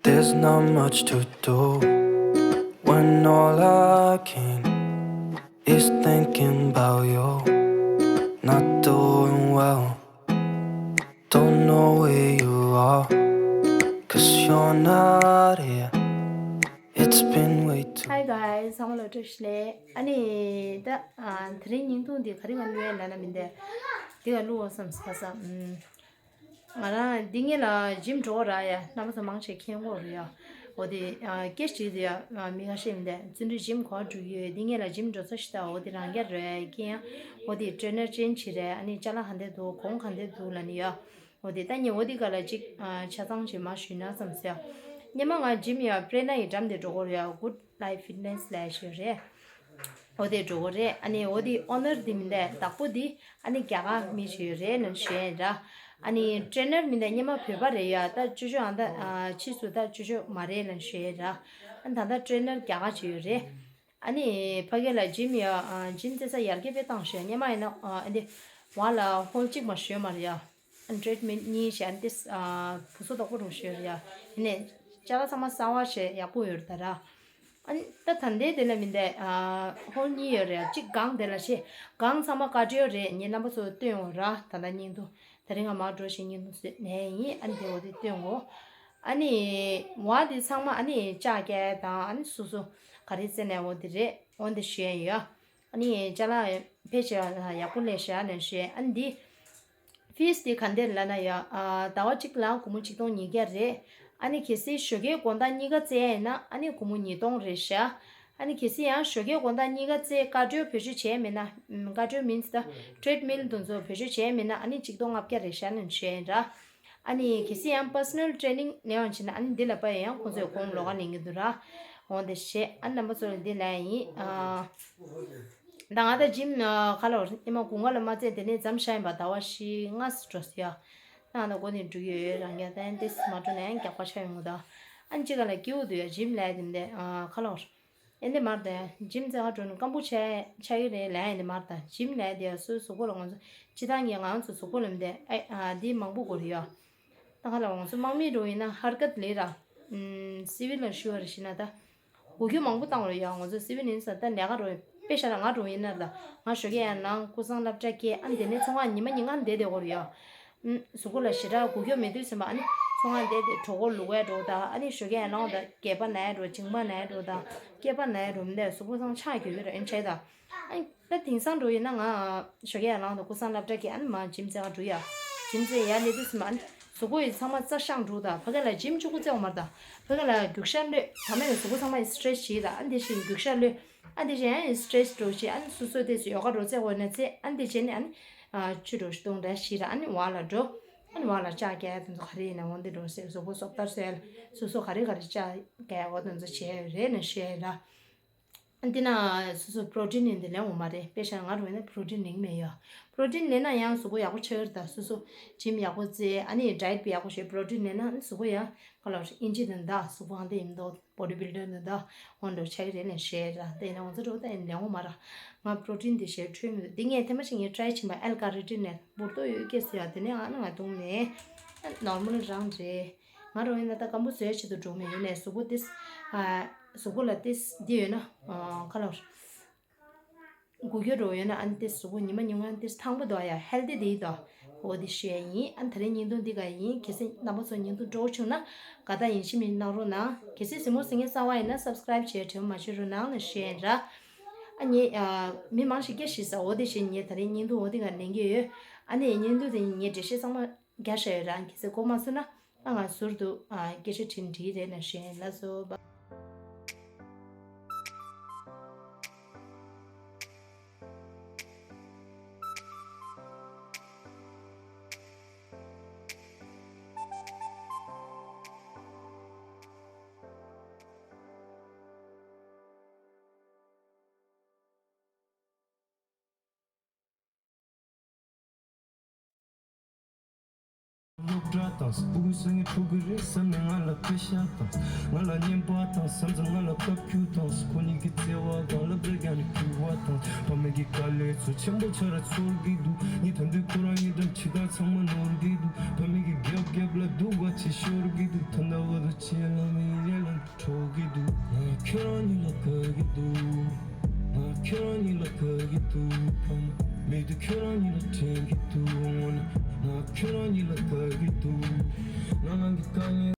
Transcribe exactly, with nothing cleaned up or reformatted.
There's not much to do when all I can is thinking about you. Not doing well, don't know where you are, cause you're not here. It's been way too Hi guys, ཚང་མ་ལ་བཀྲ་ཤིས་བདེ་ལེགས། ཨ་ནི་ད་ཨ་དེ་རིང་བརྙན་ཐུང་འདི་ག་རེ་ང་བླུགས་ཡ་ལབ་ན་མི་འདི་འདི་ག་བླུགས་འོ་བསམ་ས་བསམ། ང་རང་འདི་ངེད་ལ་ཇིམ་འགྲོ་ར་ཡ། རྣམ་པ་ཚོ་མང་ཆེ་མཁྱེན་གྱི་ཡོད་རེད་ཡ། འོ་དེ་ཨ་སྐད་ཆ་དྲིས་དུས་ཡ་མི་ཁ་ཤས་མི་འདི་བརྩོན་འགྲུས་ཇིམ་ག་པར་འགྲོ་གི་ཡོད། འདི་ངེད་ལ་ཇིམ་འགྲོ་ས་ཞིག་ད། འོ་དེ་རང་རྐྱ་རེད་ཀྱི་ཡ། འོ་དེ་ཊེ་རེ་ནར་ཅན་ཅིག་རེད། ཨ་ནི་ཅ་ལག་ག་འདྲ་འདུག་གོང་ག་འདྲ་འདུག་ལབ་ནི་ཡ། འོ་དེ་ད་ངས་འོ་དེ་ག་ལ་ཅིག་ཨ་ཆ་ཚང་ཅིག་མར་ཞུས་ན་བསམ་སོང་ཡ། སྔོན་མ་ང་ཇིམ་ཡ་པྲེ་ན་ཡི་འགྲམ་དེ་འགྲོ་གི་ཡོད་རེད་ཡ། Good Life Fitness ལབ་ཞིག་རེད། འོ་དེ་འགྲོ་གི་རེད། ཨ་ནི་འོ་དེ་ཨོ་ནར་དེ་མི་འདི་བདག་པོ་དེ་ཨ་ནི་རྒྱ་གར་མི་ཞིག་རེད་ལབ་ཞུ་ཡ་ཡིན་ར། ཨ་ནི་ཊེ་རེ་ནར་མི་འདི་སྔོན་མ་བོད་པ་རེད་ཡ། ད་ཅོ་ཅོ་ཨ་ད་ཨ་ཕྱིས་སུ་ད་ཅོ་ཅོ་མ་རེད་ལབ་ཞུ་ཡ་ཡིན་ར། ཨ་ནི་ད་ལྟ་ཊེ་རེ་ནར་རྒྱ་གར་ཅིག་ཡོད་རེད། ཨ་ནི་ཕ་གི་ལ་ཇིམ་ཡ་ཨ་ཇིམ་རྩེ་ས་ཡར་རྒྱས་དཔེ་བཏང་ཞོད། སྔོན་མ་ཡིན་ན་ཨ་འདི་བ་ལ་ཧོལ་གཅིག་མ་ཞོད་མ་རེད་ཡ། ཨ་ནི་ཊེ་རེ་མིལ་གཉིས་ཞེས་ཨ་ནི་ཏིས་ཨ་བུ་སོ་དོག་པོ་རུ་ཞོད་རེད་ཡ། ཡིན་ནའི་ཅ་ལག་ཚང་མ་གསར་བ་ཞེས་ཡག་པོ་ཡོད་རེད་ད་ར། ཨ་ནི་ད་ད་ལྟའི་དེ་ལ་མི་འདས་ཨ་ཧོལ་གཉིས་ཡོད་རེད་ཡ། གཅིག་སྒང་དེ་ལ་ཞེས་སྒང་ཚང་མ་ཀར་ཌི་ཡོ་རེད། ངས་རྣམ་པ་ཚོ་སྟོན་འོང་ར། ད་ལྟ་བརྙན་ཐུང་དེ་རིང་ང་མར་འགྲོ་ཞིང་བརྙན་ཐུང་བཟོས་ནས་ཡིན། ཨ་ནི་དེ་འོ་དེ་སྟོན་འོང་། ཨ་ནི་བ་དེ་ཚང་མ་ཨ་ནི་ལྕགས་སྐྱེལ་དང་ཨ་ནི་སོ་སོ་ག་རེ་རྩེ་ནས་འོ་དེ་རེད། འོ་དེ་ཞུ་ཡ་ཡོད། ཨ་ནི་ཅ་ལག་ཕལ་ཆེར་ཡག་པོ་ལས་བཞག་ནས་བཤད། ཨ་ནི་འདི་ཕིས་འདི་ག་འདྲ་ལབ་ན་ཡ། ཨ་ཟླ་བ་གཅིག་ལ་སྒོར་མོ་ཆིག་སྟོང་ཉིས་བརྒྱ་རེད། ཨ་ནི་གལ་སྲིད་ཞོགས་ཀའི་དགོང་དག་གཉིས་ཀ་རྩེ་ཡ་ཡིན་ན་ཨ་ནི་སྒོར་མོ་ཉིས་སྟོང་རེད་བཞག། ཨ་ནི་གལ་སྲིད་ཡང་ཞོགས་ཀའི་དགོང་དག་གཉིས་ཀ་རྩེ་ཀར་ཌི་ཡོ་བེད་སྤྱོད་བྱས་མེད་ན། ཀར་ཌི་ཡོ་མིན་སི་ད་ཊེ་རེ་མིལ་དེ་ཚོ་བེད་སྤྱོད་བྱས་མེད་ན་ཨ་ནི་ཆིག་སྟོང་ལྔ་བརྒྱ་རེད་བཞག་ནས་བཤད་ཡིན་ར། ཨ་ནི་གལ་སྲིད་ཡང་པར་སོ་ནལ་ཊེ་རེ་ནིང་ལེན་བྱས་ན་ཨ་ནི་འདི་ལ་པ་ཡང་ཁོང་ཚོས་གོང་ལོགས་ཀ་ལེན་གྱི་འདུག་ར། འོ་འདི་བཤད། ཨ་ནི་རྣམ་པ་ཚོ་ལ་འདི་ལབ་ཡིན། ཨ་ད་ང་ད་ཇིམ་ཨ་ཁ་ལོ་ཉི་མ་དགུན་ཁ་ལ་མ་རྩེ་དེ་ནས་མཚམས་བཞག་ཡིན་པ། ཟླ་བ་བཞི་ལྔ་ཙམ་འགྲོ་སོང་ཡ། ད་ང་ད་འགོ་ནས་འགྲོ་གི་ཡོད་རང་རྐྱ། ད་ཡང་ཏིས་མ་འགྲོ་ན་ཡང་རྒྱགས་པ་ཆགས་ཡོང་གི་འདུག། ཨ་ནི་གཅིག་ག་ལ་སྐྱིད་པོ་འདུག་ཡ། ཇིམ་ལབ་དེ་འདི་ཨ་ཁ་ལོ། ཨེ་འདི་མར་ད་ཡ་ཇིམ་རྩེ་ག་འགྲོ་ན་སྐམ་པོ་ཆགས་ཆགས་ཀྱི་རེད་ལབ་ཡ། ཨེ་འདི་མར་ད་ཇིམ་ལབ་དེ་ཡ་སོའི་གཟུགས་པོ་ལ་ང་ཚོ་སྤྱིར་བཏང་གི་ང་ཚོ་གཟུགས་པོ་ལ་མི་འདི་ཨེ་ཨ་འདི་མང་པོ་དགོས་རེད་ཡ། ད་ག་ལ་ང་ཚོ་དམག་མི་འགྲོ་ཡིན་ན་ཧར་ཀད་ལས་ར། ཨུམ་སི་བིལ་ལ་ཞུ་བ་རེ་ཞིག་ན་ད། འགུལ་སྐྱོད་མང་པོ་བཏང་བ་རེད་ཡ། ང་ཚོ་སི་བིལ་ཡིན་ས་ད་ལས་ཀ་རོ་དཔེ་ཤ་ལ་ང་འགྲོ་ཡིན་ན་ད། ང་ཞོགས་ཀས་ཡར་ལངས་ཀུན་བཟང་སློབ་གྲྭ་སྐྱེལ། ཨ་འདི་ནས་ཚོང་ཁང་ཉི་མ་ཉིན་གང་བསྡད་བསྡད་དགོས་རེད་ཡ། ཨུམ་གཟུགས་པོ་ལ་ཞེ་དྲག་འགུལ་སྐྱོད་མེད་དུས་ཙམ་པ་ཨ་ནི་ཚོང་ཁང་བསྡད་དེ་གྲོད་ཁོག་ལུག་པའི་འགྲོ་ད། ཨ་ནི་ཞོགས་ཀས་ཡར་ལངས་ད་སྐེད་པ་ན་ཡ་འགྲོ། མཇིང་པ་ན་ཡ་འགྲོ་ད། སྐེད་པ་ན་ཡ་འགྲོ་མི་འདུག་གཟུགས་པོ་ཚང་ཆག་གི་ཡོད་རེད། ཨ་ནི་ཆ་ཡི་ད། ཨ་ནི་ད་དེང་སང་འགྲོ་ཡིན་ན་ང་ཞོགས་ཀས་ཡར་ལངས་དང་ཀུན་བཟང་སློབ་གྲྭ་གི་ཨ་ནི་མ་ཇིམ་རྩེ་ག་འགྲོ་ཡ། ཇིམ་རྩེ་ཡར་སླེབས་དུས་ཙམ་པ་ཨ་ནི་གཟུགས་པོ་ཡི་ཚང་མ་རྩ་ཤང་འགྲོ་ད། ཕ་གི་ལ་ཇིམ་གཅིག་པུ་རྩེ་བ་མ་རེད་ད། ཕ་གི་ལ་རྒྱུག་ཤར་གློད་ད། མ་ནི་གཟུགས་པོ་ཚང་མ་ཡི་སི་ཊེ་ཆི་བྱེད་ད། ཨ་ནི་དེ་བཞིན་རྒྱུག་ཤར་གློད། ཨ་ནི་དེ་བཞིན་ཡང་ཡི་སི་ཊེ་ཆི་འགྲོ་བྱེད། ཨ་ནི་སོ་སོ་དེ་ཚོ་ཡོ་ག་འགྲོ་རྩེ་བ་ན་རྩེ། ཨ་ནི་དེ་བྱས་ནས་ཨ་ནི་ཆུ་འགྲོ་བཏུང་འདྲ་བྱེད་ད། ཨ་ནི་བ་ལ་འགྲོ། ཨ་ནི་བ་ལ་ལྕགས་རྒྱག་ཡ་དེ་ཚོ་ག་རེ་ཡིན་ན་འོ་འདི་འགྲོ་ཟེར། གཟུགས་པོ་སོབ་ལྟར་བཟོ་ཡ་ལ་སོ་སོ་ག་རེ་ག་རེ་ལྕགས་རྒྱག་ཡ་འོ་དེ་ཚོ་བྱས་ཡོད་རེད་ན་བཤད་ཡོད་ར། འདི་ན་སོ་སོ་པྲོ་ཊིན་ཡིན་དེ་ལེན་འོང་མ་རེད། དཔེ་བཞག་ང་རུ་ཡིན་ན་པྲོ་ཊིན་ལེན་མེད་ཡ། པྲོ་ཊིན་ལེན་ན་ཡང་གཟུགས་པོ་ཡག་པོ་ཆགས་ཀྱི་རེད་ད། སོ་སོ་ཇིམ་ཡག་པོ་རྩེ། ཨ་ནི་ཌའེ་ཊི་ཡག་པོ་བྱས། པྲོ་ཊིན་ལེན་ན་གཟུགས་པོ་ཡང་ག་ལ་ཨིན་ཇི་དང་ད་གཟུགས་པོ་ཨང་དེ་ཡིན་མདོག་བོ་ཌི་བིལ་ཌར་དང་ད་འོང་འགྲོ་ཆགས་ཀྱི་རེད་ལས་བཤད་ར། དེ་ཡིན་ན་ང་ཚོ་འགྲོ་ད་ཡིན་ལེན་འོང་མ་ར། ང་པྲོ་ཊིན་དེ་བྱས་འཕྲོད་མི་འདུག། འདི་ངས་ཐེངས་མ་གཅིག་ངས་ཊ་རའི་བྱས་པ། ཨེལ་ཀ་རི་ཊིན་ནས་འབུར་ཏོ་ཡོད་སྐད་ཟེར་ཡ། དེ་ནས་ཨ་ན་ང་བཏུང་མེད། ནོར་མལ་རང་རེད། ང་རང་ཡིན་ན་ད་སྐམ་པོ་བཟོས་བྱེད་དུ་འགྲོ་མི་ཡིན་ནས་གཟུགས་པོ་ཏིས། ཨ་གཟུགས་པོ་ལ་ཏིས་འདི་ཡོད་ན། ཨ་ཁ་ལོར། འགུལ་སྐྱོད་འགྲོ་ཡོད་ན་ཨ་ནི་ཏིས་གཟུགས་པོ་ཉི་མ་ཉིན་གང་ཏིས་ཐང་པོ་འདུག་ཡ། ཧེལ་ཐི་འདི་འདུག། འོ་འདི་ཞུ་ཡ་ཡིན། ཨ་ནི་ད་རེས་བརྙན་ཐུང་འདི་ག་ཡིན། གལ་སྲིད་རྣམ་པ་ཚོ་བརྙན་ཐུང་སྤྲོ་བོ་བྱུང་ན་དགའ་རྟགས་ཡིན་གཤིས་མི་གནང་རོགས་གནང་། གལ་སྲིད་གཟིགས་མོ་གཟིགས་མཁན་གསར་པ་ཡིན་ན་སབ་སི་ཀ་རའིབ་བྱས་དྲན་པ་མ་བརྗེད་རོགས་གནང་ལ་ཞུ་ཡ་ཡིན་ར། ཨ་ནི་ཨ་མི་མང་ཞིག་སྐད་ཆ་དྲིས་ས། འོ་འདི་བྱས་ངས་ད་རེས་བརྙན་ཐུང་འོ་འདི་ག་ལེན་གྱི་ཡོད། ཨ་ནི་བརྙན་ཐུང་དེ་ངས་འགྲེལ་བཤད་ཚང་མ་རྒྱག་བཞག་ཡོད་ར། གལ་སྲིད་གོ་མ་སོང་ན་ཨ་ང་ཟུར་དུ་ཨ་སྐད་ཆ་དྲིས་ན་འགྲིག་རེད་ལ་ཞུ་ཡ་ཡིན། ལགས་སོ། སློབ་གྲྭ་དང་སྤུ་གུ་སེང་གེ་ཕྲུ་གུ་རེད་བསམ་ནས་ང་ལ་པེ་ཤ་དང་། ང་ལ་བརྙན་པར་དང་བསམ་ཚུལ་ང་ལ་བཀའ་བཀྱོན་དང་། ཁོ་གཉིས་ཀྱི་བརྩེ་བ་གང་ལབ་རེ་རྒྱག་ནས་ཕུལ་བ་དང་། ཕ་མེས་ཀྱི་དཀའ་ལས་ཚོ་ཆེན་པོ་ཆགས་ར་ཚོར་གི་འདུག། ངས་ད་དུང་ཁོ་རང་ངའི་འགྲམ་ཕྱི་དང་ཚང་མ་ནོར་གི་འདུག། ཕ་མེས་ཀྱི་རྒྱབ་རྒྱབ་ལ་སྡུག་བ་ཆེ་ཤོར་གི་འདུག། ད་ལྟ་བར་དུ་ཆེ་ལ་མེད། ཁྱོད་རང་ཉིད་ལ་དགའ་གི་འདུག་ཕ་མ་མི་འདུག་ཁྱོད་རང་ཉིད་ལ་དྲན་གི་འདུག་དངོས་གནས་ང་ཁྱོད་རང་ཉིད་ལ་དགའ་གི་འདུག་ང་རང་གི་དཀའ་ངལ།